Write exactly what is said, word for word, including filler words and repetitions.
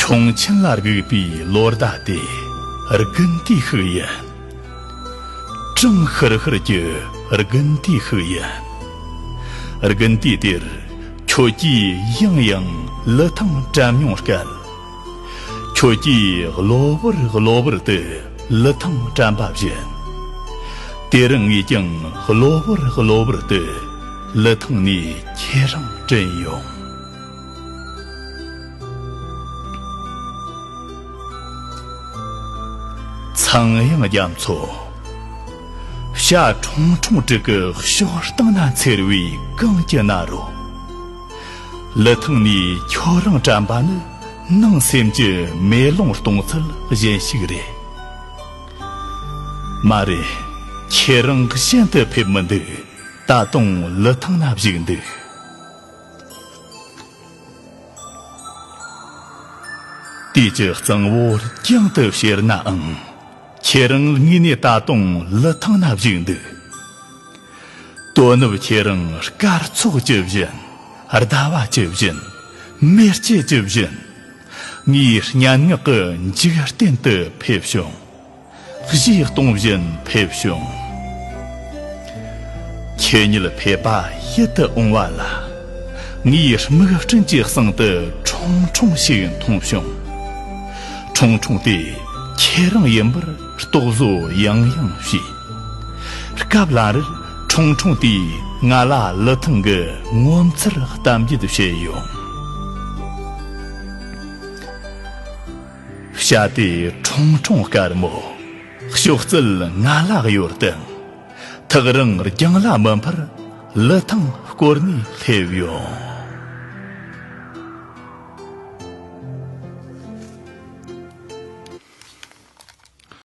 ཁྱུང་ཆེན་ལ་སྒུག་པའི་ལོ་ཟླ་དེ་དགུན་དུས་ཤིག་ཡིན། གྲང་ཤུར་ཤུར་གྱི་དགུན་དུས་ཤིག་ཡིན། དགུན་དུས་དེར་ཁྱོད་ཀྱིས་ཡང་ཡང་ལི་ཐང་དྲན་མྱོང་སྐད། ཁྱོད་ཀྱིས་གློ་བུར་གློ་བུར་དུ་ལི་ཐང་དྲན་པ་བཞིན། དེ་རིང་ངས་ཀྱང་གློ་བུར་གློ་བུར་དུ་ལི་ཐང་ནས་ཁྱེད་རང་དྲན་ཡོང་། ཚངས་དབྱངས་རྒྱ་མཚོ། བྱ་ཁྲུང་ཁྲུང་དྲུག་གི་ཕྱོགས་སྟེང་ན་འཚེར་བའི་གངས་ཀྱི་ན་རོ། ལི་ཐང་ནས་ཁྱོད་རང་དྲན་པ་ནི་ནང་སེམས་ཀྱི་མེ་ལོང་གཏོང་ཚུལ་གཞན་ཞིག་རེད། མ་རེད། ཁྱེད་རང་གཞན་དུ་ཕེབས་མི་འདུག། ད་དུང་ལི་ཐང་ན་བཞུགས་འདུག། དུས་ཀྱི་གཙང་བོ་རྒྱང་དུ་བཤེར་ནའང་། ཁྱེད་རང་དངོས་གནས་ད་དུང་ལི་ཐང་ན་བཞུགས་འདུག། དོ་ནུབ་ཁྱེད་རང་སྐར་ཚོགས་ཀྱི་བཞིན། ཟླ་བ་ཀྱི་བཞིན། མེ་ལྕེ་གྱི་བཞིན། ངའི་སྙན་ངག་གི་འཇིག་རྟེན་དུ་ཕེབས་བྱུང་། གཞས་གཏོང་བཞིན་ཕེབས་བྱུང་། ཁྱེད་ཉིད་ཕེབས་པ་ཡིད་དུ་འོང་བ་ལ། ངའི་མིག་སྤྲིན་གྱི་གསེང་དུ་ཁྲུང་ཁྲུང་ཞིག་མཐོང་བྱུང་། ཁྲུང་ཁྲུང་དེ་ཁྱེད་རང་ཡིན་པར་རྟོག་བཟོ་ཡང་ཡང་བྱས། སྐབས་ལ་རེར་ཁྲུང་ཁྲུང་དེས་ང་ལ་ལི་ཐང་གི་ངོ་མཚར་གཏམ་རྒྱུད་བཤད་ཡོང་། བྱ་དེ་ཁྲུང་ཁྲུང་དཀར་མོ། གཤོག་རྩལ་ང་ལ་གཡོར་དང་། ཐག་རིང་རྒྱང་ལ་མི་འཕུར། ལི་ཐང་བསྐོར་ནས་སླེབས་ཡོང་།